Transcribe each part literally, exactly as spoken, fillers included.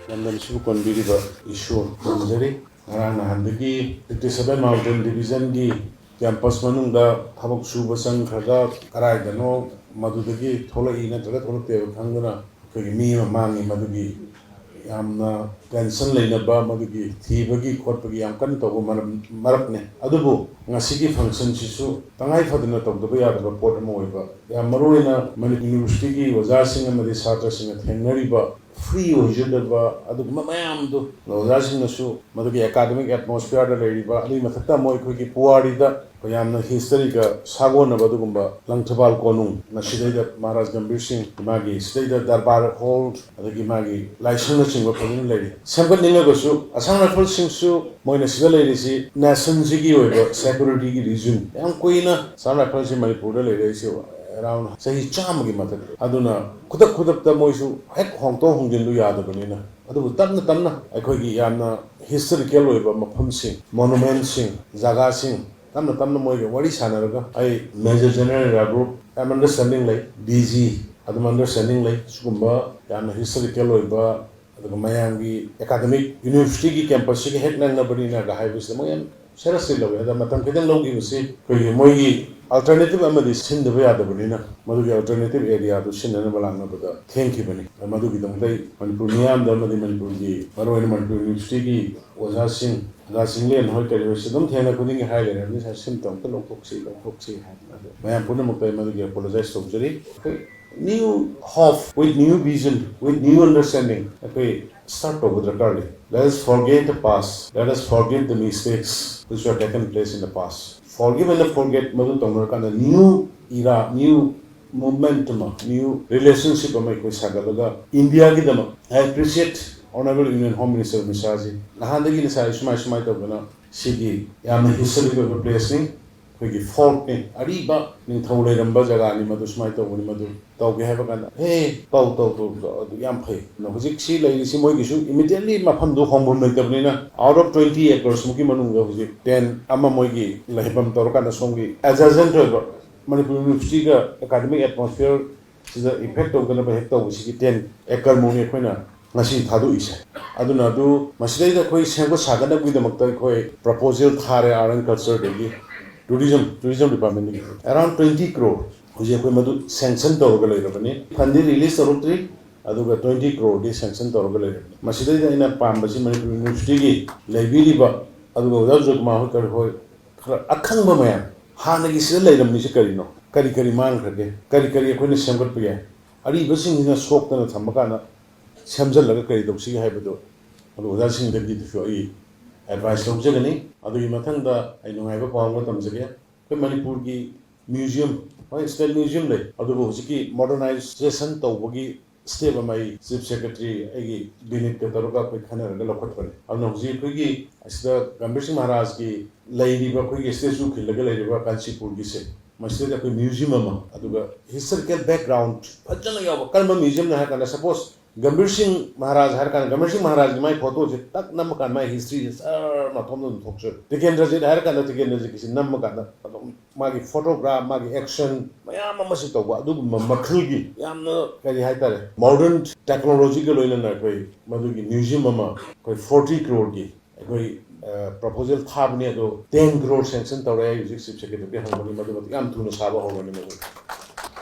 ꯂꯝꯗꯝꯁꯤꯕꯨ ꯀꯣꯟꯕꯤꯔꯤꯕ ꯏꯁꯣꯔ ꯈꯨꯔꯨꯝꯖꯔꯤ꯫ ꯉꯔꯥꯡ ꯅꯍꯥꯟꯗꯒꯤ fifty seven Mountain Divisionꯒꯤ campus ꯃꯅꯨꯡꯗ ꯊꯕꯛ ꯁꯨꯕ ꯆꯪꯈ꯭ꯔꯒ ꯀꯗꯥꯏꯗꯅꯣ ꯃꯗꯨꯗꯒꯤ ꯊꯣꯛꯂꯛꯏ ꯅꯠꯇ꯭ꯔꯒ ꯊꯣꯛꯂꯛꯇꯦ ꯍꯥꯏꯕ ꯈꯪꯗꯅ ꯑꯩꯈꯣꯏꯒꯤ ꯃꯤ ꯑꯃ ꯃꯥꯡꯉꯤ꯫ ꯃꯗꯨꯒꯤ ꯌꯥꯝꯅ tension ꯂꯩꯅꯕ, ꯃꯗꯨꯒꯤ ꯊꯤꯕꯒꯤ ꯈꯣꯠꯄꯒꯤ ꯌꯥꯝ ꯀꯟꯅ ꯇꯧꯕ ꯃꯔꯝ, ꯃꯔꯛꯅꯦ꯫ ꯑꯗꯨꯕꯨ ꯉꯁꯤꯒꯤ functionꯁꯤꯁꯨ ꯇꯉꯥꯏ ꯐꯗꯅ ꯇꯧꯗꯕ ꯌꯥꯗꯕ ꯄꯣꯠ ꯑꯃ ꯑꯣꯏꯕ, ꯌꯥꯝ ꯃꯔꯨꯑꯣꯏꯅ ꯃꯅꯤꯄꯨꯔ Universityꯒꯤ ꯑꯣꯖꯥꯁꯤꯡ ꯑꯃꯗꯤ ꯁꯥꯇ꯭ꯔꯁꯤꯡꯅ ꯊꯦꯡꯅꯔꯤꯕ free ꯑꯣꯏꯖꯗꯕ ꯑꯗꯨꯒꯨꯝꯕ ꯃꯌꯥꯝꯗꯨ ꯑꯣꯖꯥꯁꯤꯡꯅꯁꯨ ꯃꯗꯨꯒꯤ academic atmosphereꯗ ꯂꯩꯔꯤꯕ, ꯑꯗꯨꯒꯤ ꯃꯊꯛꯇ ꯑꯃꯨꯛ ꯑꯩꯈꯣꯏꯒꯤ ꯄꯨꯋꯥꯔꯤꯗ ꯌꯥꯝꯅ historyꯒ ꯁꯥꯒꯣꯟꯅꯕ ꯑꯗꯨꯒꯨꯝꯕ ꯂꯪꯊꯕꯥꯜ ꯀꯣꯅꯨꯡ, ꯃꯁꯤꯗꯩꯗ ꯃꯍꯥꯔꯥꯖ ꯒꯝꯚꯤꯔ ꯁꯤꯡ ꯃꯥꯒꯤ ꯁꯤꯗꯩꯗ ꯗꯔꯕꯥꯔ hall, ꯑꯗꯒꯤ ꯃꯥꯒꯤ ꯂꯥꯏꯁꯪꯅꯆꯤꯡꯕ ꯐꯖꯅ ꯂꯩꯔꯤ꯫ ꯁꯦꯝꯒꯠꯅꯤꯡꯉꯒꯁꯨ ꯑꯁꯥꯝ ꯔꯥꯏꯐꯜꯁꯤꯡꯁꯨ ꯃꯣꯏꯅ ꯁꯤꯗ ꯂꯩꯔꯤꯁꯤ nationꯁꯤꯒꯤ ꯑꯣꯏꯕ securityꯒꯤ reason, ꯌꯥꯝ ꯀꯨꯏꯅ ꯑꯁꯥꯝ ꯔꯥꯏꯐꯜꯁꯤ ꯃꯅꯤꯄꯨꯔꯗ ꯂꯩꯔꯛꯏꯁꯤ around ꯆꯍꯤ ꯆꯥꯝꯃꯒꯤ ꯃꯊꯛ꯫ ꯑꯗꯨꯅ ꯈꯨꯗꯛ ꯈꯨꯗꯛꯇ ꯃꯣꯏꯁꯨ ꯍꯦꯛ ꯍꯣꯡꯗꯣꯛ ꯍꯣꯡꯖꯤꯟꯗꯨ ꯌꯥꯗꯕꯅꯤꯅ, ꯑꯗꯨꯕꯨ ꯇꯞꯅ ꯇꯞꯅ ꯑꯩꯈꯣꯏꯒꯤ ꯌꯥꯝꯅ historical ꯑꯣꯏꯕ ꯃꯐꯝꯁꯤꯡ, monumentꯁꯤꯡ, ꯖꯒꯥꯁꯤꯡ ꯇꯞꯅ ꯇꯞꯅ ꯃꯣꯏꯒ ꯋꯥꯔꯤ ꯁꯥꯟꯅꯔꯒ, ꯑꯩ Major General Raibrook, understanding ꯂꯩ, D G, ꯑꯗꯨꯝ understanding ꯂꯩ꯫ ꯁꯤꯒꯨꯝꯕ ꯌꯥꯝꯅ historical ꯑꯣꯏꯕ, ꯑꯗꯨꯒ ꯃꯌꯥꯝꯒꯤ academic universityꯒꯤ campusꯁꯤꯒ ꯍꯦꯛ ꯅꯛꯅꯕꯅꯤꯅꯒ ꯍꯥꯏꯕꯁꯤꯗ ꯃꯣꯏ ꯌꯥꯝ seriously ꯂꯧꯋꯤ꯫ ꯑꯗ ꯃꯇꯝ ꯈꯤꯇꯪ ꯂꯧꯈꯤꯕꯁꯤ ꯑꯩꯈꯣꯏꯒꯤ ꯃꯣꯏꯒꯤ alternative ꯑꯃꯗꯤ ꯁꯤꯟꯗꯕ ꯌꯥꯗꯕꯅꯤꯅ, ꯃꯗꯨꯒꯤ alternative areaꯗꯨ ꯁꯤꯟꯅꯅꯕ ꯂꯥꯛꯅꯕꯗ ꯊꯦꯡꯈꯤꯕꯅꯤ꯫ ꯑꯗ ꯃꯗꯨꯒꯤꯗꯃꯛꯇ ꯑꯩ ꯃꯅꯤꯄꯨꯔ ꯃꯤꯌꯥꯝꯗ ꯑꯃꯗꯤ ꯃꯅꯤꯄꯨꯔꯒꯤ, ꯃꯔꯨꯑꯣꯏꯅ ꯃꯅꯤꯄꯨꯔ universityꯒꯤ ꯑꯣꯖꯥꯁꯤꯡ, ꯑꯣꯖꯥ ꯆꯤꯡꯂꯦꯟ ꯍꯣꯏ ꯀꯔꯤ ꯍꯣꯏꯁꯨ ꯑꯗꯨꯝ ꯊꯦꯡꯅ ꯈꯨꯗꯤꯡꯒꯤ ꯍꯥꯏ ꯂꯩꯔꯕꯅꯤ, "ꯁꯥꯔ, ꯁꯤꯝꯇ ꯑꯝꯇ ꯂꯧꯊꯣꯛꯁꯤ, ꯂꯧꯊꯣꯛꯁꯤ" ꯍꯥꯏꯅ꯫ ꯑꯗꯣ ꯃꯌꯥꯝ ꯄꯨꯝꯅꯃꯛꯇ ꯑꯩ ꯃꯗꯨꯒꯤ apologize ꯇꯧꯖꯔꯤ꯫ ꯑꯩꯈꯣꯏ new hope, with new vision, with new understanding ꯑꯩꯈꯣꯏ start ꯇꯧꯕ ꯗꯔꯀꯥꯔ ꯂꯩ꯫ Let us forget the past. Let us forget the mistakes which were taken place in the past. Forgive and forget ꯃꯗꯨ ꯇꯧꯅꯔꯀꯥꯟꯗ new era, new momentum, new relationship ꯑꯃ ꯑꯩꯈꯣꯏ ꯁꯥꯒꯠꯂꯒ Indiaꯒꯤꯗꯃꯛ, I appreciate Honorable Union Home Minister Amit ꯁꯥꯍꯖꯤ꯫ ꯅꯍꯥꯟꯗꯒꯤ ꯉꯁꯥꯏ ꯁꯨꯃꯥꯏ ꯁꯨꯃꯥꯏ ꯇꯧꯗꯅ ꯁꯤꯒꯤ ꯌꯥꯝꯅ historic ꯑꯣꯏꯕ placeꯅꯤ, ꯑꯩꯈꯣꯏꯒꯤ fortꯅꯤ, ꯑꯔꯤꯕ ꯅꯤꯡꯊꯧ ꯂꯩꯔꯝꯕ ꯖꯒꯥꯅꯤ, ꯃꯗꯨ ꯁꯨꯃꯥꯏꯅ ꯇꯧꯕꯅꯤ, ꯃꯗꯨ ꯇꯧꯒꯦ ꯍꯥꯏꯕ ꯀꯥꯟꯗ, "ꯍꯦ, ꯇꯧ, ꯇꯧ, ꯇꯧ, ꯇꯧ, ꯑꯗꯨ ꯌꯥꯝ ꯐꯩ꯫ ꯑꯗꯣ ꯍꯧꯖꯤꯛ ꯁꯤ ꯂꯩꯔꯤꯁꯤ ꯃꯣꯏꯒꯤꯁꯨ immediately ꯃꯐꯝꯗꯨ ꯍꯣꯡꯐꯝ ꯂꯩꯇꯕꯅꯤꯅ, out of twenty acres ꯃꯨꯛꯀꯤ ꯃꯅꯨꯡꯗ ꯍꯧꯖꯤꯛ ten ꯑꯃ ꯃꯣꯏꯒꯤ ꯂꯩꯐꯝ ꯇꯧꯔꯀꯥꯟꯗ ꯁꯣꯝꯒꯤ adjacent ꯑꯣꯏꯕ ꯃꯅꯤꯄꯨꯔ Universityꯒ academic atmosphere ꯁꯤꯗ effect ꯇꯧꯗꯅꯕ ꯍꯦꯛ ꯇꯧꯕꯁꯤꯒꯤ ten acre ꯃꯨꯛꯅꯤ ꯑꯩꯈꯣꯏꯅ ꯉꯁꯤ ꯊꯥꯗꯣꯛꯏꯁꯦ꯫ ꯑꯗꯨꯅ ꯑꯗꯨ ꯃꯁꯤꯗꯩꯗ ꯑꯩꯈꯣꯏ ꯁꯦꯝꯒꯠ ꯁꯥꯒꯠꯅꯕꯒꯤꯗꯃꯛꯇ ꯑꯩꯈꯣꯏ proposal ꯊꯥꯔꯦ, Art and Cultureꯗꯒꯤ, Tourism, Tourism Departmentꯗꯒꯤ around twenty crore꯫ ꯍꯧꯖꯤꯛ ꯑꯩꯈꯣꯏ ꯃꯗꯨ sanction ꯇꯧꯔꯒ ꯂꯩꯔꯕꯅꯤ꯫ Fundꯗꯤ release ꯇꯧꯔꯛꯇ꯭ꯔꯤ, ꯑꯗꯨꯒ twenty croreꯗꯤ sanction ꯇꯧꯔꯒ ꯂꯩꯔꯕꯅꯤ꯫ ꯃꯁꯤꯗꯩꯗ ꯑꯩꯅ ꯄꯥꯝꯕꯁꯤ ꯃꯅꯤꯄꯨꯔ Universityꯒꯤ ꯂꯩꯕꯤꯔꯤꯕ, ꯑꯗꯨꯒ ꯑꯣꯖꯥ ꯖꯣꯏꯀꯨꯃꯥꯔ ꯍꯣꯏ ꯀꯔꯤ ꯍꯣꯏ, ꯈꯔ ꯑꯈꯪꯕ ꯃꯌꯥꯝ, ꯍꯥꯟꯅꯒꯤ ꯁꯤꯗ ꯂꯩꯔꯝꯃꯤꯁꯦ ꯀꯔꯤꯅꯣ, ꯀꯔꯤ ꯀꯔꯤ ꯃꯥꯡꯈ꯭ꯔꯒꯦ, ꯀꯔꯤ ꯀꯔꯤ ꯑꯩꯈꯣꯏꯅ ꯁꯦꯝꯒꯠꯄ ꯌꯥꯏ, ꯑꯔꯤꯕꯁꯤꯡꯁꯤꯅ ꯁꯣꯛꯇꯅ ꯊꯝꯕ ꯀꯥꯟꯗ ꯁꯦꯝꯖꯤꯜꯂꯒ ꯀꯔꯤ ꯇꯧꯁꯤꯒꯦ ꯍꯥꯏꯕꯗꯣ, ꯑꯗꯨ ꯑꯣꯖꯥꯁꯤꯡꯗꯒꯤꯗꯨꯁꯨ ꯑꯩ advice ꯂꯧꯖꯒꯅꯤ꯫ ꯑꯗꯨꯒꯤ ꯃꯊꯪꯗ ꯑꯩ ꯅꯨꯡꯉꯥꯏꯕ ꯄꯥꯎ ꯑꯃ ꯇꯝꯖꯒꯦ꯫ ꯑꯩꯈꯣꯏ ꯃꯅꯤꯄꯨꯔꯒꯤ museum, ꯍꯣꯏ, state museum ꯂꯩ, ꯑꯗꯨꯕꯨ ꯍꯧꯖꯤꯛꯀꯤ modernization ꯇꯧꯕꯒꯤ step ꯑꯃ ꯑꯩ Chief Secretary ꯑꯩꯒꯤ unitꯀ ꯇꯧꯔꯒ ꯑꯩꯈꯣꯏ ꯈꯟꯅꯔꯒ ꯂꯧꯈꯠꯄꯅꯤ꯫ ꯑꯗꯨꯅ ꯍꯧꯖꯤꯛ ꯑꯩꯈꯣꯏꯒꯤ ꯑꯁꯤꯗ ꯒꯝꯚꯤꯔ ꯁꯤꯡ ꯃꯍꯥꯔꯥꯖꯀꯤ ꯂꯩꯔꯤꯕ ꯑꯩꯈꯣꯏꯒꯤ statue ꯈꯤꯜꯂꯒ ꯂꯩꯔꯤꯕ ꯀꯥꯟꯆꯤꯄꯨꯔꯒꯤꯁꯦ, ꯃꯁꯤꯗ ꯑꯩꯈꯣꯏ museum ꯑꯃ, ꯑꯗꯨꯒ historical background ꯐꯖꯅ ꯌꯥꯎꯕ꯫ ꯀꯔꯝꯕ museumꯅꯣ ꯍꯥꯏ ꯀꯥꯟꯗ, suppose ꯒꯝꯚꯤꯔ ꯁꯤꯡ ꯃꯍꯥꯔꯥꯖ ꯍꯥꯏꯔ ꯀꯥꯟꯗ, ꯒꯝꯚꯤꯔ ꯁꯤꯡ ꯃꯍꯥꯔꯥꯖꯀꯤ ꯃꯥꯒꯤ photoꯁꯦ ꯇꯛ ꯅꯝꯕ ꯀꯥꯟꯗ ꯃꯥꯒꯤ historyꯁꯦ ꯖꯔ ꯃꯊꯣꯝꯗ ꯑꯗꯨꯝ ꯊꯣꯛꯆꯔꯦ꯫ ꯇꯤꯀꯦꯟꯗ꯭ꯔꯖꯤꯠ ꯍꯥꯏꯔ ꯀꯥꯟꯗ ꯇꯤꯀꯦꯟꯗ꯭ꯔꯖꯤꯠꯀꯤꯁꯦ ꯅꯝꯕ ꯀꯥꯟꯗ ꯑꯗꯨꯝ ꯃꯥꯒꯤ photograph, ꯃꯥꯒꯤ action ꯃꯌꯥꯝ ꯑꯃꯁꯨ ꯇꯧꯕ, ꯑꯗꯨꯒꯨꯝꯕ ꯃꯈꯜꯒꯤ ꯌꯥꯝꯅ, ꯀꯔꯤ ꯍꯥꯏꯇꯥꯔꯦ, modern technologyꯒ ꯂꯣꯏꯅꯅ ꯑꯩꯈꯣꯏ ꯃꯗꯨꯒꯤ museum ꯑꯃ ꯑꯩꯈꯣꯏ forty croreꯒꯤ ꯑꯩꯈꯣꯏ, ꯑ, proposal ꯊꯥꯕꯅꯤ, ꯑꯗꯣ ten crore sanction ꯇꯧꯔꯦ꯫ ꯑꯩ ꯍꯧꯖꯤꯛ Chief Secretaryꯗ ꯍꯪꯕꯅꯤ, ꯃꯗꯨ ꯃꯇꯤꯛ ꯌꯥꯝ ꯊꯨꯅ ꯁꯥꯕ ꯍꯧꯔꯅꯤ ꯃꯗꯨ꯫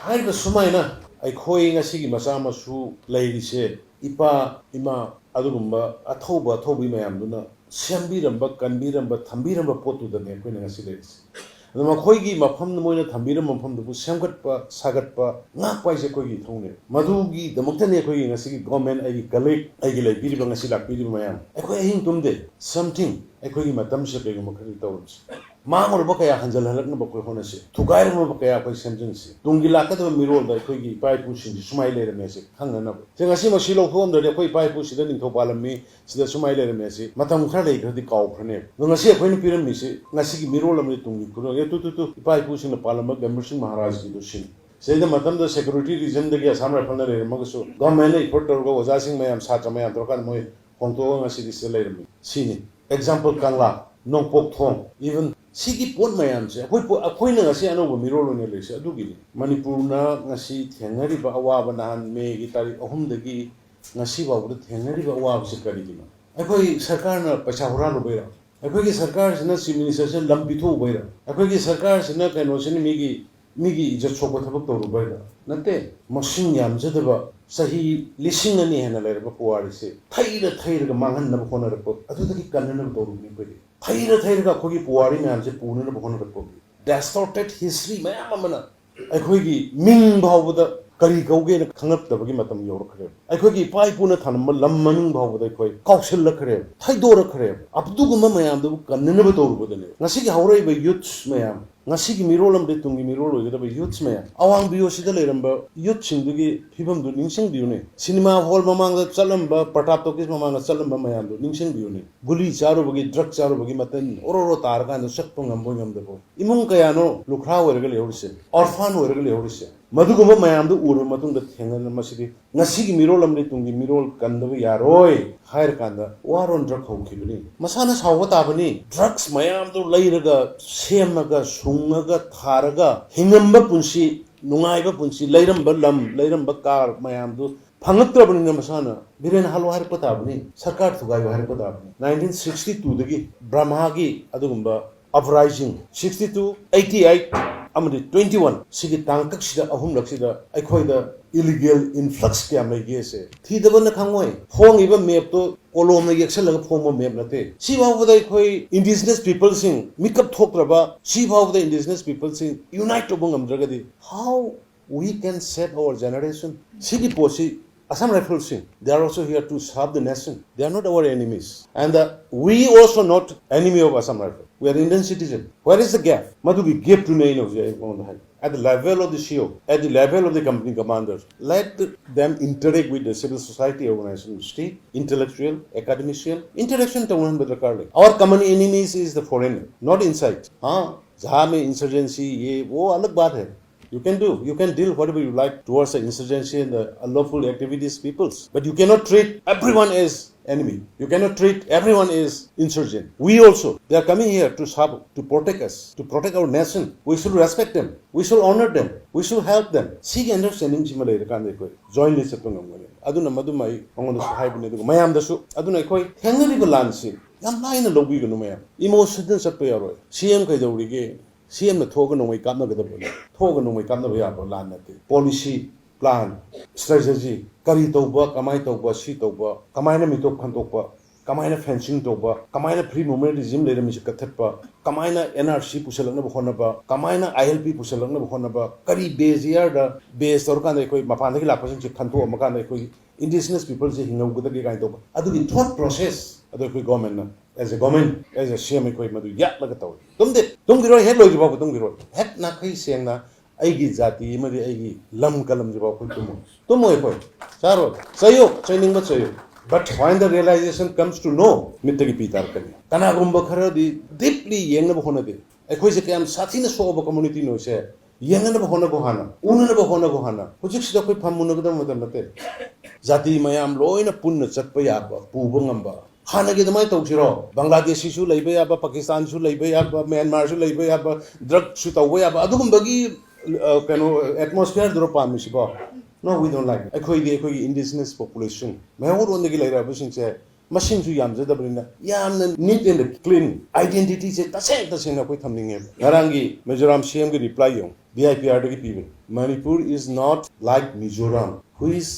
ꯍꯥꯏꯔꯤꯕ ꯁꯨꯃꯥꯏꯅ ꯑꯩꯈꯣꯏ ꯉꯁꯤꯒꯤ ꯃꯆꯥ ꯃꯁꯨ ꯂꯩꯔꯤꯁꯦ, ꯏꯄꯥ ꯏꯃꯥ ꯑꯗꯨꯒꯨꯝꯕ ꯑꯊꯧꯕ ꯑꯊꯧꯕꯤ ꯃꯌꯥꯝꯗꯨꯅ ꯁꯦꯝꯕꯤꯔꯝꯕ, ꯀꯟꯕꯤꯔꯝꯕ, ꯊꯝꯕꯤꯔꯝꯕ ꯄꯣꯠꯇꯨꯗꯅꯦ ꯑꯩꯈꯣꯏꯅ ꯉꯁꯤ ꯂꯩꯔꯤꯁꯦ꯫ ꯑꯗꯣ ꯃꯈꯣꯏꯒꯤ ꯃꯐꯝ, ꯃꯣꯏꯅ ꯊꯝꯕꯤꯔꯝꯕ ꯃꯐꯝꯗꯨꯕꯨ ꯁꯦꯝꯒꯠꯄ, ꯁꯥꯒꯠꯄ, ꯉꯥꯛꯄ ꯍꯥꯏꯁꯦ ꯑꯩꯈꯣꯏꯒꯤ ꯏꯊꯧꯅꯦ꯫ ꯃꯗꯨꯒꯤꯗꯃꯛꯇꯅꯦ ꯑꯩꯈꯣꯏꯒꯤ ꯉꯁꯤꯒꯤ government, ꯑꯩꯒꯤ colleague, ꯑꯩꯒꯤ ꯂꯩꯕꯤꯔꯤꯕ, ꯉꯁꯤ ꯂꯥꯛꯄꯤꯔꯤꯕ ꯃꯌꯥꯝ, ꯑꯩꯈꯣꯏ ꯑꯍꯤꯡ ꯇꯨꯝꯗꯦ꯫ Something ꯑꯩꯈꯣꯏꯒꯤ ꯃꯇꯝꯁꯤꯗ ꯀꯩꯒꯨꯝꯕ ꯈꯔꯗꯤ ꯇꯧꯔꯝꯁꯤ꯫ ꯃꯥꯡꯂꯨꯔꯕ ꯀꯌꯥ ꯍꯟꯖꯤꯜꯍꯜꯂꯛꯅꯕ ꯑꯩꯈꯣꯏ ꯍꯣꯠꯅꯁꯤ꯫ ꯊꯨꯒꯥꯏꯔꯝꯂꯕ ꯀꯌꯥ ꯑꯩꯈꯣꯏ ꯁꯦꯝꯖꯤꯟꯁꯤ꯫ ꯇꯨꯡꯒꯤ ꯂꯥꯛꯀꯗꯕ ꯃꯤꯔꯣꯜꯗ ꯑꯩꯈꯣꯏꯒꯤ ꯏꯄꯥ ꯏꯄꯨꯁꯤꯡꯁꯤ ꯁꯨꯃꯥꯏꯅ ꯂꯩꯔꯝꯃꯦꯁꯦ ꯈꯪꯅꯅꯕ꯫ ꯁꯦ, ꯉꯁꯤꯃꯛ ꯁꯤ ꯂꯧꯊꯣꯛꯑꯝꯗ꯭ꯔꯗꯤ ꯑꯩꯈꯣꯏ ꯏꯄꯥ ꯏꯄꯨꯁꯤꯗ ꯅꯤꯡꯊꯧ ꯄꯥꯜꯂꯝꯃꯤ, ꯁꯤꯗ ꯁꯨꯃꯥꯏꯅ ꯂꯩꯔꯝꯃꯦ ꯁꯤ ꯃꯇꯝ ꯈꯔ ꯂꯩꯈ꯭ꯔꯗꯤ ꯀꯥꯎꯈ꯭ꯔꯅꯦꯕ꯫ ꯑꯗꯣ ꯉꯁꯤ ꯑꯩꯈꯣꯏꯅ ꯄꯤꯔꯝꯃꯤꯁꯤ ꯉꯁꯤꯒꯤ ꯃꯤꯔꯣꯜ ꯑꯃꯗꯤ ꯇꯨꯡꯒꯤ ꯈꯨꯔꯣꯜ꯫ ꯑꯦ, ꯇꯨ, ꯇꯨ, ꯇꯨ, ꯏꯄꯥ ꯏꯄꯨꯁꯤꯡꯅ ꯄꯥꯜꯂꯝꯕ ꯒꯝꯚꯤꯔ ꯁꯤꯡ ꯃꯍꯥꯔꯥꯖꯀꯤꯗꯣ ꯁꯤꯅꯤ꯫ ꯁꯤꯗꯩꯗ ꯃꯇꯝꯗ security reasonꯗꯒꯤ Assam Riflesꯅ ꯂꯩꯔꯝꯃꯒꯁꯨ governmentꯅ effort ꯇꯧꯔꯒ ꯑꯣꯖꯥꯁꯤꯡ ꯃꯌꯥꯝ, ꯁꯥꯇ꯭ꯔ ꯃꯌꯥꯝ ꯇꯧꯔꯀꯥꯟꯗ ꯃꯣꯏ ꯍꯣꯡꯗꯣꯛꯑꯒ ꯉꯁꯤꯗꯤ ꯁꯤꯗ ꯂꯩꯔꯝꯃꯤ꯫ ꯁꯤꯅꯤ꯫ Example, ꯀꯪꯂꯥ, ꯅꯣꯡꯄꯣꯛ ꯊꯣꯡ, even ꯁꯤꯒꯤ ꯄꯣꯠ ꯃꯌꯥꯝꯁꯦ ꯑꯩꯈꯣꯏ ꯄꯣ-, ꯑꯩꯈꯣꯏꯅ ꯉꯁꯤ ꯑꯅꯧꯕ ꯃꯤꯔꯣꯜ ꯑꯣꯏꯅ ꯂꯩꯔꯤꯁꯦ ꯑꯗꯨꯒꯤꯅꯤ꯫ ꯃꯅꯤꯄꯨꯔꯅ ꯉꯁꯤ ꯊꯦꯡꯅꯔꯤꯕ ꯑꯋꯥꯕ, ꯅꯍꯥꯟ ꯃꯦꯒꯤ ꯇꯥꯔꯤꯛ ꯑꯍꯨꯝꯗꯒꯤ ꯉꯁꯤ ꯐꯥꯎꯕꯗ ꯊꯦꯡꯅꯔꯤꯕ ꯑꯋꯥꯕꯁꯤ ꯀꯔꯤꯒꯤꯅꯣ? ꯑꯩꯈꯣꯏ ꯁꯔꯀꯥꯔꯅ ꯄꯩꯁꯥ ꯍꯨꯔꯥꯜꯂꯨꯕꯩꯔꯣ? ꯑꯩꯈꯣꯏꯒꯤ ꯁꯔꯀꯥꯔꯁꯤꯅ ꯆꯤꯐ ꯃꯤꯅꯤꯁꯇꯔꯁꯦ ꯂꯝ ꯄꯤꯊꯣꯛꯎꯕꯩꯔꯣ? ꯑꯩꯈꯣꯏꯒꯤ ꯁꯔꯀꯥꯔꯁꯤꯅ ꯀꯩꯅꯣꯁꯤꯅ ꯃꯤꯒꯤ, ꯃꯤꯒꯤ ꯏꯖꯠ ꯁꯣꯛꯄ ꯊꯕꯛ ꯇꯧꯔꯨꯕꯩꯔꯣ? ꯅꯠꯇꯦ꯫ ꯃꯁꯤꯡ ꯌꯥꯝꯖꯗꯕ ꯆꯍꯤ ꯂꯤꯁꯤꯡ ꯑꯅꯤ ꯍꯦꯟꯅ ꯂꯩꯔꯕ ꯄꯨꯋꯥꯔꯤꯁꯦ ꯊꯩꯔ ꯊꯩꯔꯒ ꯃꯥꯡꯍꯟꯅꯕ ꯍꯣꯠꯅꯔꯛꯄ, ꯑꯗꯨꯗꯒꯤ ꯀꯟꯅꯅꯕ ꯇꯧꯔꯨꯕꯅꯤ ꯑꯩꯈꯣꯏꯗꯤ꯫ ꯊꯩꯔ ꯊꯩꯔꯒ ꯑꯩꯈꯣꯏꯒꯤ ꯄꯨꯋꯥꯔꯤ ꯃꯌꯥꯝꯁꯦ ꯄꯨꯅꯅꯕ ꯍꯣꯠꯅꯔꯛꯄꯒꯤ distorted history ꯃꯌꯥꯝ ꯑꯃꯅ ꯑꯩꯈꯣꯏꯒꯤ ꯃꯤꯡ ꯐꯥꯎꯕꯗ ꯀꯔꯤ ꯀꯧꯒꯦꯅ ꯈꯪꯉꯛꯇꯕꯒꯤ ꯃꯇꯝ ꯌꯧꯔꯛꯈ꯭ꯔꯦꯕ꯫ ꯑꯩꯈꯣꯏꯒꯤ ꯏꯄꯥ ꯏꯄꯨꯅ ꯊꯝꯂꯝꯕ ꯂꯝ ꯃꯃꯤꯡ ꯐꯥꯎꯕꯗ ꯑꯩꯈꯣꯏ ꯀꯥꯎꯁꯤꯜꯂꯛꯈ꯭ꯔꯦꯕ, ꯊꯩꯗꯣꯔꯛꯈ꯭ꯔꯦꯕ꯫ ꯑꯗꯨꯒꯨꯝꯕ ꯃꯌꯥꯝꯗꯨꯕꯨ ꯀꯟꯅꯅꯕ ꯇꯧꯔꯨꯕꯗꯅꯦ ꯉꯁꯤꯒꯤ ꯍꯧꯔꯛꯏꯕ youths ꯃꯌꯥꯝ, ꯉꯁꯤꯒꯤ ꯃꯤꯔꯣꯜ ꯑꯃꯗꯤ ꯇꯨꯡꯒꯤ ꯃꯤꯔꯣꯜ ꯑꯣꯏꯒꯗꯕ youths ꯃꯌꯥꯝ, ꯑꯋꯥꯡ ꯕꯤꯌꯣꯁꯤꯗ ꯂꯩꯔꯝꯕ youthꯁꯤꯡꯗꯨꯒꯤ ꯐꯤꯕꯝꯗꯨ ꯅꯤꯡꯁꯤꯡꯕꯤꯌꯨꯅꯦ꯫ ꯁꯤꯅꯦꯃꯥ ꯍꯣꯜ ꯃꯃꯥꯡꯗ ꯆꯠꯂꯝꯕ, ꯄ꯭ꯔꯇꯥꯞ ꯇꯣꯀꯤꯁ ꯃꯃꯥꯡꯗ ꯆꯠꯂꯝꯕ ꯃꯌꯥꯝꯗꯨ ꯅꯤꯡꯁꯤꯡꯕꯤꯌꯨꯅꯦ꯫ ꯒꯨꯂꯤ ꯆꯥꯔꯨꯕꯒꯤ, ꯗ꯭ꯔꯒ ꯆꯥꯔꯨꯕꯒꯤ ꯃꯇꯟ ꯑꯣꯔꯣ ꯑꯣꯔꯣ ꯇꯥꯔꯀꯥꯟꯗ ꯆꯠꯄ ꯉꯝꯕꯣꯏ ꯉꯝꯗꯕꯣꯏ꯫ ꯏꯃꯨꯡ ꯀꯌꯥꯅꯣ ꯂꯨꯈ꯭ꯔꯥ ꯑꯣꯏꯔꯒ ꯂꯩꯍꯧꯔꯤꯁꯦ, orphan ꯑꯣꯏꯔꯒ ꯂꯩꯍꯧꯔꯤꯁꯦ꯫ ꯃꯗꯨꯒꯨꯝꯕ ꯃꯌꯥꯝꯗꯨ ꯎꯔꯕ ꯃꯇꯨꯡꯗ ꯊꯦꯡꯅꯅ ꯃꯁꯤꯗꯤ ꯉꯁꯤꯒꯤ ꯃꯤꯔꯣꯜ ꯑꯃꯗꯤ ꯇꯨꯡꯒꯤ ꯃꯤꯔꯣꯜ ꯀꯟꯗꯕ ꯌꯥꯔꯣꯏ ꯍꯥꯏꯔꯀꯥꯟꯗ war on drug ꯍꯧꯈꯤꯕꯅꯤ꯫ ꯃꯁꯥꯅ ꯁꯥꯎꯕ ꯇꯥꯕꯅꯤ꯫ Drugs ꯃꯌꯥꯝꯗꯨ ꯂꯩꯔꯒ, ꯁꯦꯝꯃꯒ, ꯁꯨꯡꯉꯒ, ꯊꯥꯔꯒ ꯍꯤꯡꯉꯝꯕ ꯄꯨꯟꯁꯤ, ꯅꯨꯡꯉꯥꯏꯕ ꯄꯨꯟꯁꯤ, ꯂꯩꯔꯝꯕ ꯂꯝ, ꯂꯩꯔꯝꯕ car ꯃꯌꯥꯝꯗꯨ ꯐꯪꯉꯛꯇ꯭ꯔꯕꯅꯤꯅ ꯃꯁꯥꯅ ꯕꯤꯔꯦꯟ ꯍꯥꯠꯂꯣ ꯍꯥꯏꯔꯛꯄ ꯇꯥꯕꯅꯤ, ꯁꯔꯀꯥꯔ ꯊꯨꯒꯥꯏꯌꯣ ꯍꯥꯏꯔꯛꯄ ꯇꯥꯕꯅꯤ꯫ Nineteen sixty twoꯗꯒꯤ ꯕ꯭ꯔꯍꯃꯥꯒꯤ ꯑꯗꯨꯒꯨꯝꯕ uprising, sixty two, eighty eight ꯑꯃꯗꯤ twenty one ꯁꯤꯒꯤ ꯇꯥꯡꯀꯛꯁꯤꯗ ꯑꯍꯨꯝꯂꯛꯁꯤꯗ ꯑꯩꯈꯣꯏꯗ illegal influx ꯀꯌꯥꯝ ꯂꯩꯒꯦꯁꯦ ꯊꯤꯗꯕꯅ ꯈꯪꯉꯣꯏ꯫ ꯐꯣꯡꯉꯤꯕ mapꯇꯣ ꯀꯣꯂꯣꯝꯅ ꯌꯦꯛꯁꯜꯂꯒ ꯐꯣꯡꯕ map ꯅꯠꯇꯦ꯫ ꯁꯤ ꯐꯥꯎꯕꯗ ꯑꯩꯈꯣꯏ indigenous peopleꯁꯤꯡ ꯃꯤꯀꯞ ꯊꯣꯛꯇ꯭ꯔꯕ, ꯁꯤ ꯐꯥꯎꯕꯗ indigenous peopleꯁꯤꯡ unite ꯇꯧꯕ ꯉꯝꯗ꯭ꯔꯒꯗꯤ, how we can save our generation? ꯁꯤꯒꯤ ꯄꯣꯠꯁꯤ Assam Riflesꯁꯤꯡ, they are also here to serve the nation. They are not our enemies. And uh, we also not enemy of Assam Rifle. We are Indian citizen. Where is the gap? ꯃꯗꯨꯒꯤ gapꯇꯨꯅꯦ ꯑꯩꯅ ꯍꯧꯖꯤꯛ ꯑꯩꯉꯣꯟꯗ ꯍꯥꯏ꯫ At the level of the C O, at the level of the company commanders, let them interact with the civil society organization, state, intellectual, academician, interaction ꯇꯧꯅꯍꯟꯕ ꯗꯔꯀꯥꯔ ꯂꯩ꯫ Our common enemies is the foreigner, not inside. हाँ, जहाँ में insurgency, ये, वो अलग बात है। You can do, you can deal whatever you like towards the insurgency and the unlawful activities peoples. But you cannot treat everyone as enemy. You cannot treat everyone as insurgent. We also, they are coming here to serve, to protect us, to protect our nation. We should respect them. We should honor them. We should help them. ꯁꯤꯒꯤ understanding ꯁꯤꯃ ꯂꯩꯔꯀꯥꯟꯗ ꯑꯩꯈꯣꯏ jointly ꯆꯠꯄ ꯉꯝꯒꯅꯤ꯫ ꯑꯗꯨꯅ ꯃꯗꯨꯃ ꯑꯩ ꯃꯉꯣꯟꯗꯁꯨ ꯍꯥꯏꯕꯅꯤ꯫ ꯑꯗꯨꯒ ꯃꯌꯥꯝꯗꯁꯨ, ꯑꯗꯨꯅ ꯑꯩꯈꯣꯏ ꯊꯦꯡꯅꯔꯤꯕ ꯂꯥꯟꯁꯤ ꯌꯥꯝ ꯂꯥꯏꯅ ꯂꯧꯕꯤꯒꯅꯨ ꯃꯌꯥꯝ꯫ Emotional ꯆꯠꯄ ꯌꯥꯔꯣꯏ꯫ C M ꯀꯩꯗꯧꯔꯤꯒꯦ? C M ꯅ ꯊꯣꯛꯑꯒ ꯅꯣꯡꯃꯩ ꯀꯥꯞꯅꯒꯗꯕꯅꯤ꯫ ꯊꯣꯛꯑꯒ ꯅꯣꯡꯃꯩ ꯀꯥꯞꯅꯕ ꯌꯥꯕ ꯂꯥꯟ ꯅꯠꯇꯦ꯫ Policy, plan, strategy, ꯀꯔꯤ ꯇꯧꯕ, ꯀꯃꯥꯏꯅ ꯇꯧꯕ, ꯁꯤ ꯇꯧꯕ, ꯀꯃꯥꯏꯅ ꯃꯤꯇꯣꯞ ꯈꯟꯗꯣꯛꯄ, ꯀꯃꯥꯏꯅ fencing ꯇꯧꯕ, ꯀꯃꯥꯏꯅ free movement regime ꯂꯩꯔꯝꯃꯤꯁꯦ ꯀꯛꯊꯠꯄ, ꯀꯃꯥꯏꯅ N R C ꯄꯨꯁꯜꯂꯛꯅꯕ ꯍꯣꯠꯅꯕ, ꯀꯃꯥꯏꯅ I L P ꯄꯨꯁꯜꯂꯛꯅꯕ ꯍꯣꯠꯅꯕ, ꯀꯔꯤ base ꯌꯥꯔꯗ base ꯇꯧꯔꯀꯥꯟꯗ ꯑꯩꯈꯣꯏ ꯃꯄꯥꯟꯗꯒꯤ ꯂꯥꯛꯄꯁꯤꯡꯁꯦ ꯈꯟꯗꯣꯛꯑꯝꯃꯀꯥꯟꯗ ꯑꯩꯈꯣꯏ indigenous people ꯁꯦ ꯍꯤꯡꯍꯧꯒꯗꯒꯦ ꯀꯥꯏꯅ ꯇꯧꯕ, ꯑꯗꯨꯒꯤ thought process ꯑꯗꯣ ꯑꯩꯈꯣꯏ government ꯅ, as a government, as a C M, ꯑꯩꯈꯣꯏ ꯃꯗꯨ ꯌꯥꯠꯂꯒ ꯇꯧꯏ꯫ ꯇꯨꯝꯗꯦ, ꯇꯨꯝꯈꯤꯔꯣꯏ, ꯍꯦꯛ ꯂꯣꯏꯗ꯭ꯔꯤ ꯐꯥꯎꯕ ꯇꯨꯝꯈꯤꯔꯣꯏ꯫ ꯍꯦꯛ ꯅꯥꯈꯩ ꯁꯦꯡꯅ ꯑꯩꯒꯤ ꯖꯥꯇꯤ ꯑꯃꯗꯤ ꯑꯩꯒꯤ ꯂꯝ ꯀꯜꯂꯝꯗ꯭ꯔꯤ ꯐꯥꯎ ꯑꯩꯈꯣꯏ ꯇꯨꯝꯃꯣꯏ꯫ ꯇꯨꯝꯃꯣꯏ ꯑꯩꯈꯣꯏ꯫ ꯆꯥꯔꯣꯏ꯫ ꯆꯩꯌꯨ, ꯆꯩꯅꯤꯡꯕ ꯆꯩꯌꯨ꯫ But when the realization comes to know, ꯃꯤꯠꯇꯒꯤ ꯄꯤ ꯇꯥꯔꯛꯀꯅꯤ꯫ ꯀꯅꯥꯒꯨꯝꯕ ꯈꯔꯗꯤ deeply ꯌꯦꯡꯅꯕ ꯍꯣꯠꯅꯗꯦ꯫ ꯑꯩꯈꯣꯏꯁꯦ ꯀꯌꯥꯝ ꯁꯥꯊꯤꯅ ꯁꯣꯛꯑꯕ community ꯅꯣ ꯁꯦ ꯌꯦꯡꯅꯅꯕ ꯍꯣꯠꯅꯒꯣ ꯍꯥꯟꯅ, ꯎꯅꯅꯕ ꯍꯣꯠꯅꯒꯣ ꯍꯥꯟꯅ꯫ ꯍꯧꯖꯤꯛꯁꯤꯗ ꯑꯩꯈꯣꯏ ꯐꯝ ꯃꯨꯟꯅꯒꯗꯕ ꯃꯇꯝ ꯅꯠꯇꯦ꯫ ꯖꯥꯇꯤ ꯃꯌꯥꯝ ꯂꯣꯏꯅ ꯄꯨꯟꯅ ꯆꯠꯄ ꯌꯥꯕ, ꯄꯨꯕ ꯉꯝꯕ꯫ ꯍꯥꯟꯅꯒꯤ ꯑꯗꯨꯃꯥꯏꯅ ꯇꯧꯁꯤꯔꯣ? ꯕꯪꯒ꯭ꯂꯥꯗꯦꯁꯤꯁꯨ ꯂꯩꯕ ꯌꯥꯕ, ꯄꯥꯀꯤꯁꯇꯥꯟꯁꯨ ꯂꯩꯕ ꯌꯥꯕ, ꯃ꯭ꯌꯥꯟꯃꯥꯔꯁꯨ ꯂꯩꯕ ꯌꯥꯕ, drug ꯁꯨ ꯇꯧꯕ ꯌꯥꯕ, ꯑꯗꯨꯒꯨꯝꯕꯒꯤ, ꯑ, ꯀꯩꯅꯣ, atmosphere ꯗꯨꯔꯣ ꯄꯥꯝꯃꯤꯁꯤꯕꯣ? No, we don't like it. ꯑꯩꯈꯣꯏꯗꯤ ꯑꯩꯈꯣꯏꯒꯤ indigenous population, ꯃꯩꯍꯧꯔꯣꯟꯗꯒꯤ ꯂꯩꯔꯛꯑꯕꯁꯤꯡꯁꯦ ꯃꯁꯤꯡꯁꯨ ꯌꯥꯝꯖꯗꯕꯅꯤꯅ ꯌꯥꯝꯅ neat and clean identity ꯁꯦ ꯇꯁꯦꯡ ꯇꯁꯦꯡꯅ ꯑꯩꯈꯣꯏ ꯊꯝꯅꯤꯡꯉꯦꯕ꯫ ꯉꯔꯥꯡꯒꯤ ꯃꯤꯖꯣꯔꯥꯝ C M ꯒꯤ reply ꯌꯦꯡꯉꯨ, D I P R ꯗꯒꯤ ꯄꯤꯕꯅꯤ, "Manipur is not like Mizoram, which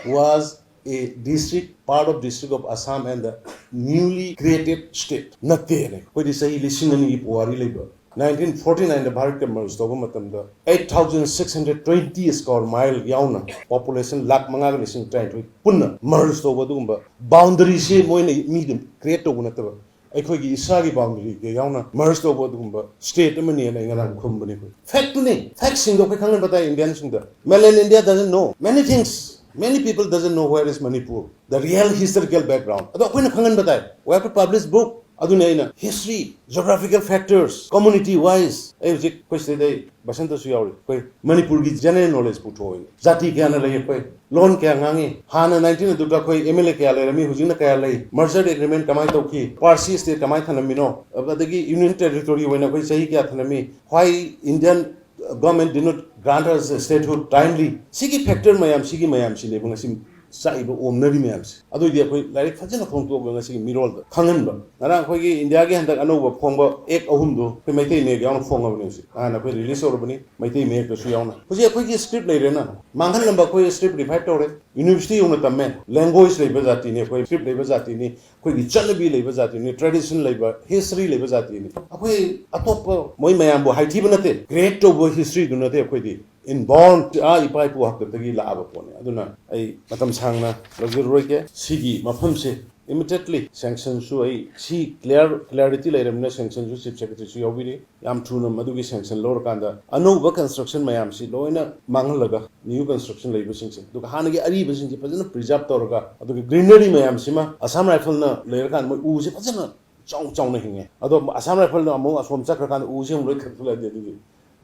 was a district, part of district of Assam and the newly created state." ꯅꯠꯇꯦꯅꯦ꯫ ꯑꯩꯈꯣꯏꯗꯤ ꯆꯍꯤ ꯂꯤꯁꯤꯡ ꯑꯅꯤꯒꯤ ꯄꯨꯋꯥꯔꯤ ꯂꯩꯕ, nineteen forty nine ꯗ ꯚꯥꯔꯠꯀ merge ꯇꯧꯕ ꯃꯇꯝꯗ eight thousand six hundred twenty square mile ꯌꯥꯎꯅ population ꯂꯥꯈ ꯃꯉꯥꯒ ꯂꯤꯁꯤꯡ ꯇꯔꯥꯅꯤꯊꯣꯏ ꯄꯨꯟꯅ merge ꯇꯧꯕ ꯑꯗꯨꯒꯨꯝꯕ boundary ꯁꯦ ꯃꯣꯏꯅ ꯃꯤꯗ create ꯇꯧꯕ ꯅꯠꯇꯕ, ꯑꯩꯈꯣꯏꯒꯤ ꯏꯁꯥꯒꯤ boundary ꯒ ꯌꯥꯎꯅ merge ꯇꯧꯕ ꯑꯗꯨꯒꯨꯝꯕ state ꯑꯃꯅꯦꯅ ꯑꯩ ꯉꯔꯥꯡ ꯈꯨꯝꯕꯅꯤ꯫ ꯑꯩꯈꯣꯏ fact ꯇꯨꯅꯤ, fact ꯁꯤꯡꯗꯣ ꯑꯩꯈꯣꯏ ꯈꯪꯍꯟꯕ ꯇꯥꯏ Indian ꯁꯤꯡꯗ꯫ Mainland India doesn't know many things. Many people doesn't know where is Manipur, the real historical background. ꯑꯗꯣ ꯑꯩꯈꯣꯏꯅ ꯈꯪꯍꯟꯕ ꯇꯥꯏ꯫ We have to publish book. ꯑꯗꯨꯅ ꯑꯩꯅ history, geographical factors, community wise, ꯑꯩ ꯍꯧꯖꯤꯛ ꯑꯩꯈꯣꯏ ꯁꯤꯗꯩꯗ ꯑꯩ ꯕꯁꯟꯇꯁꯨ ꯌꯥꯎꯔꯤ, ꯑꯩꯈꯣꯏ ꯃꯅꯤꯄꯨꯔꯒꯤ general knowledge ꯄꯨꯊꯣꯛꯑꯣꯏꯅꯦ꯫ ꯖꯥꯇꯤ ꯀꯌꯥꯅ ꯂꯩ ꯑꯩꯈꯣꯏ, ꯂꯣꯟ ꯀꯌꯥ ꯉꯥꯡꯉꯤ, ꯍꯥꯟꯅ nineteen ꯑꯗꯨꯗ ꯑꯩꯈꯣꯏ M L A ꯀꯌꯥ ꯂꯩꯔꯝꯃꯤ, ꯍꯧꯖꯤꯛꯅ ꯀꯌꯥ ꯂꯩ, merger agreement ꯀꯃꯥꯏꯅ ꯇꯧꯈꯤ, Parsi state ꯀꯃꯥꯏꯅ ꯊꯝꯂꯝꯃꯤꯅꯣ, ꯑꯗꯒꯤ union territory ꯑꯣꯏꯅ ꯑꯩꯈꯣꯏ ꯆꯍꯤ ꯀꯌꯥ ꯊꯝꯂꯝꯃꯤ, why Indian government did not grant us statehood timely, ꯁꯤꯒꯤ factor ꯃꯌꯥꯝ, ꯁꯤꯒꯤ ꯃꯌꯥꯝꯁꯤꯅꯦꯕ ꯉꯁꯤ ꯆꯥꯛꯏꯕ ꯑꯣꯝꯅꯔꯤ ꯃꯌꯥꯝꯁꯦ꯫ ꯑꯗꯨꯏꯗꯤ ꯑꯩꯈꯣꯏ ꯂꯥꯏꯔꯤꯛ ꯐꯖꯅ ꯐꯣꯡꯗꯣꯛꯑꯒ ꯉꯁꯤꯒꯤ ꯃꯤꯔꯣꯜꯗ ꯈꯪꯍꯟꯕ꯫ ꯉꯔꯥꯡ ꯑꯩꯈꯣꯏꯒꯤ ꯏꯟꯗꯤꯌꯥꯒꯤ ꯍꯟꯗꯛ ꯑꯅꯧꯕ ꯐꯣꯡꯕ act ꯑꯍꯨꯝꯗꯣ ꯑꯩꯈꯣꯏ ꯃꯩꯇꯩ ꯃꯌꯦꯛ ꯌꯥꯎꯅ ꯐꯣꯡꯉꯕꯅꯦ ꯍꯧꯖꯤꯛ꯫ ꯅꯍꯥꯟ ꯑꯩꯈꯣꯏ release ꯇꯧꯔꯕꯅꯤ, ꯃꯩꯇꯩ ꯃꯌꯦꯛꯇꯁꯨ ꯌꯥꯎꯅ꯫ ꯍꯧꯖꯤꯛ ꯑꯩꯈꯣꯏꯒꯤ script ꯂꯩꯔꯦꯅ, ꯃꯥꯡꯍꯜꯂꯝꯕ ꯑꯩꯈꯣꯏ script revive ꯇꯧꯔꯦ꯫ University ꯌꯧꯅ ꯇꯝꯃꯦ꯫ Language ꯂꯩꯕ ꯖꯥꯇꯤꯅꯤ ꯑꯩꯈꯣꯏ, script ꯂꯩꯕ ꯖꯥꯇꯤꯅꯤ, ꯑꯩꯈꯣꯏꯒꯤ ꯆꯠꯅꯕꯤ ꯂꯩꯕ ꯖꯥꯇꯤꯅꯤ, tradition ꯂꯩꯕ, history ꯂꯩꯕ ꯖꯥꯇꯤꯅꯤ꯫ ꯑꯩꯈꯣꯏ ꯑꯇꯣꯞꯄ ꯃꯣꯏ ꯃꯌꯥꯝꯕꯨ ꯍꯥꯏꯊꯤꯕ ꯅꯠꯇꯦ, create ꯇꯧꯕ historyꯗꯨ ꯅꯠꯇꯦ ꯑꯩꯈꯣꯏꯗꯤ꯫ Inborn, ꯑꯥ, ꯏꯄꯥ ꯏꯄꯨ ꯍꯥꯛꯇꯛꯇꯒꯤ ꯂꯥꯛꯑꯕ ꯄꯣꯠꯅꯤ꯫ ꯑꯗꯨꯅ ꯑꯩ ꯃꯇꯝ ꯁꯥꯡꯅ ꯂꯧꯖꯔꯔꯣꯏꯒꯦ꯫ ꯁꯤꯒꯤ ꯃꯐꯝꯁꯦ immediately sanctionꯁꯨ ꯑꯩ ꯁꯤ clear, clarity ꯂꯩꯔꯕꯅꯤꯅ sanctionꯁꯨ Chief Secretaryꯁꯨ ꯌꯥꯎꯕꯤꯔꯤ꯫ ꯌꯥꯝ ꯊꯨꯅ ꯃꯗꯨꯒꯤ sanction ꯂꯧꯔꯀꯥꯟꯗ ꯑꯅꯧꯕ construction ꯃꯌꯥꯝꯁꯤ ꯂꯣꯏꯅ ꯃꯥꯡꯍꯜꯂꯒ new construction ꯂꯩꯕꯁꯤꯡꯁꯦ, ꯑꯗꯨꯒ ꯍꯥꯟꯅꯒꯤ ꯑꯔꯤꯕꯁꯤꯡꯁꯦ ꯐꯖꯅ preserve ꯇꯧꯔꯒ, ꯑꯗꯨꯒ greenery ꯃꯌꯥꯝꯁꯤꯃ Assam Rifleꯅ ꯂꯩꯔꯀꯥꯟꯗ ꯃꯣꯏ ꯎꯁꯦ ꯐꯖꯅ ꯆꯥꯎ ꯆꯥꯎꯅ ꯍꯤꯡꯉꯦ꯫ ꯑꯗꯣ Assam Rifleꯅ ꯑꯃꯨꯛ ꯑꯁꯣꯝ ꯆꯠꯈ꯭ꯔꯀꯥꯟꯗ ꯎꯁꯦ ꯑꯃꯨꯛ ꯂꯣꯏ ꯀꯛꯊꯠꯂꯗꯤ ꯑꯗꯨꯗꯤ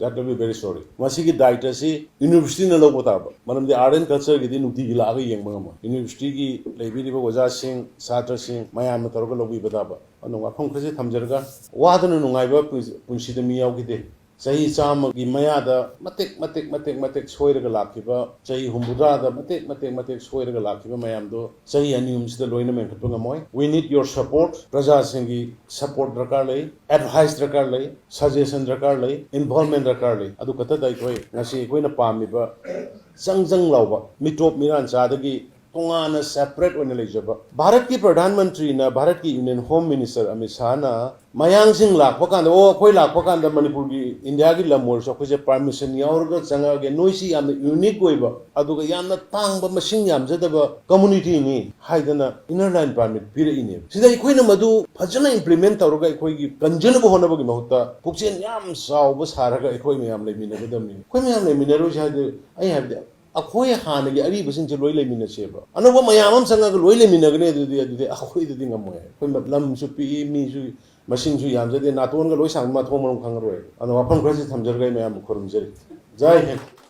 that will be very sorry꯫ ꯃꯁꯤꯒꯤ ꯗꯥꯏꯇ ꯑꯁꯤ universityꯅ ꯂꯧꯕ ꯇꯥꯕ, ꯃꯔꯝꯗꯤ art and cultureꯒꯤꯗꯤ ꯅꯨꯡꯇꯤꯒꯤ ꯂꯥꯛꯑꯒ ꯌꯦꯡꯕ ꯉꯝꯃꯣꯏ꯫ Universityꯒꯤ ꯂꯩꯕꯤꯔꯤꯕ ꯑꯣꯖꯥꯁꯤꯡ, ꯁꯥꯇ꯭ꯔꯁꯤꯡ ꯃꯌꯥꯝꯅ ꯇꯧꯔꯒ ꯂꯧꯕꯤꯕ ꯇꯥꯕ꯫ ꯑꯗꯨꯅ ꯋꯥꯐꯝ ꯈꯔꯁꯦ ꯊꯝꯖꯔꯒ, ꯋꯥꯗꯅ ꯅꯨꯡꯉꯥꯏꯕ ꯄꯨꯟꯁꯤ-, ꯄꯨꯟꯁꯤꯗ ꯃꯤ ꯌꯥꯎꯈꯤꯗꯦ꯫ ꯆꯍꯤ ꯆꯥꯝꯃꯒꯤ ꯃꯌꯥꯗ ꯃꯇꯦꯛ ꯃꯇꯦꯛ ꯃꯇꯦꯛ ꯃꯇꯦꯛ ꯁꯣꯏꯔꯒ ꯂꯥꯛꯈꯤꯕ, ꯆꯍꯤ ꯍꯨꯝꯐꯨꯇꯔꯥꯗ ꯃꯇꯦꯛ ꯃꯇꯦꯛ ꯃꯇꯦꯛ ꯁꯣꯏꯔꯒ ꯂꯥꯛꯈꯤꯕ ꯃꯌꯥꯝꯗꯣ ꯆꯍꯤ ꯑꯅꯤ ꯑꯍꯨꯝꯁꯤꯗ ꯂꯣꯏꯅ ꯃꯦꯟꯈꯠꯄ ꯉꯝꯃꯣꯏ꯫ We need your support꯫ ꯄ꯭ꯔꯖꯥꯁꯤꯡꯒꯤ support ꯗꯔꯀꯥꯔ ꯂꯩ, advice ꯗꯔꯀꯥꯔ ꯂꯩ, suggestion ꯗꯔꯀꯥꯔ ꯂꯩ, involvement ꯗꯔꯀꯥꯔ ꯂꯩ꯫ ꯑꯗꯨ ꯈꯛꯇꯗ ꯑꯩꯈꯣꯏ ꯉꯁꯤ ꯑꯩꯈꯣꯏꯅ ꯄꯥꯝꯃꯤꯕ ꯆꯪ ꯆꯪ ꯂꯥꯎꯕ ꯃꯤꯇꯣꯞ ꯃꯤꯔꯥꯟꯆꯥꯗꯒꯤ ꯇꯣꯉꯥꯟꯅ separate ꯑꯣꯏꯅ ꯂꯩꯖꯕ, ꯚꯥꯔꯠꯀꯤ ꯄ꯭ꯔꯙꯥꯟ ꯃꯟꯇ꯭ꯔꯤꯅ, ꯚꯥꯔꯠꯀꯤ Union Home Minister ꯑꯃꯤꯠ ꯁꯥꯍꯅ ꯃꯌꯥꯡꯁꯤꯡ ꯂꯥꯛꯄ ꯀꯥꯟꯗ, "ꯑꯣ, ꯑꯩꯈꯣꯏ ꯂꯥꯛꯄ ꯀꯥꯟꯗ ꯃꯅꯤꯄꯨꯔꯒꯤ, ꯏꯟꯗꯤꯌꯥꯒꯤ ꯂꯝ ꯑꯣꯏꯔꯁꯨ ꯑꯩꯈꯣꯏꯁꯦ permission ꯌꯥꯎꯔꯒ ꯆꯪꯉꯛꯑꯒꯦ, ꯅꯣꯏꯁꯤ ꯌꯥꯝꯅ unique ꯑꯣꯏꯕ, ꯑꯗꯨꯒ ꯌꯥꯝꯅ ꯇꯥꯡꯕ, ꯃꯁꯤꯡ ꯌꯥꯝꯖꯗꯕ communityꯅꯤ" ꯍꯥꯏꯗꯅ Inner Line Permit ꯄꯤꯔꯛꯏꯅꯦꯕ꯫ ꯁꯤꯗ ꯑꯩꯈꯣꯏꯅ ꯃꯗꯨ ꯐꯖꯅ implement ꯇꯧꯔꯒ ꯑꯩꯈꯣꯏꯒꯤ ꯀꯟꯖꯅꯕ ꯍꯣꯠꯅꯕꯒꯤ ꯃꯍꯨꯠꯇ ꯄꯨꯛꯆꯦꯜ ꯌꯥꯝ ꯆꯥꯎꯕ ꯁꯥꯔꯒ ꯑꯩꯈꯣꯏ ꯃꯌꯥꯝ ꯂꯩꯃꯤꯟꯅꯒꯗꯕꯅꯤ꯫ ꯑꯩꯈꯣꯏ ꯃꯌꯥꯝ ꯂꯩꯃꯤꯟꯅꯔꯣꯏꯁꯦ ꯍꯥꯏꯗꯤ, ꯑꯩ ꯍꯥꯏꯕꯗꯤ, ꯑꯩꯈꯣꯏ ꯍꯥꯟꯅꯒꯤ ꯑꯔꯤꯕꯁꯤꯡꯁꯦ ꯂꯣꯏ ꯂꯩꯃꯤꯟꯅꯁꯦꯕ꯫ ꯑꯅꯧꯕ ꯃꯌꯥꯝ ꯑꯃ ꯆꯪꯉꯒ ꯂꯣꯏ ꯂꯩꯃꯤꯟꯅꯒꯅꯤ, ꯑꯗꯨꯗꯤ, ꯑꯗꯨꯗꯤ ꯑꯩꯈꯣꯏꯗꯗꯤ ꯉꯝꯃꯣꯏ꯫ ꯑꯩꯈꯣꯏ ꯂꯝꯁꯨ ꯄꯤꯛꯏ, ꯃꯤꯁꯨ ꯃꯁꯤꯡꯁꯨ ꯌꯥꯝꯖꯗꯦ, ꯅꯥꯇꯣꯟꯒ ꯂꯣꯏ ꯁꯥꯡꯕ, ꯃꯊꯣꯡ ꯃꯔꯝ ꯈꯪꯉꯔꯣꯏ꯫ ꯑꯗꯣ ꯋꯥꯐꯝ ꯈꯔꯁꯤ ꯊꯝꯖꯔꯒ ꯑꯩ ꯃꯌꯥꯝꯕꯨ ꯈꯨꯔꯨꯝꯖꯔꯤ꯫ ꯖꯥꯏ ꯍꯤꯟꯗ꯫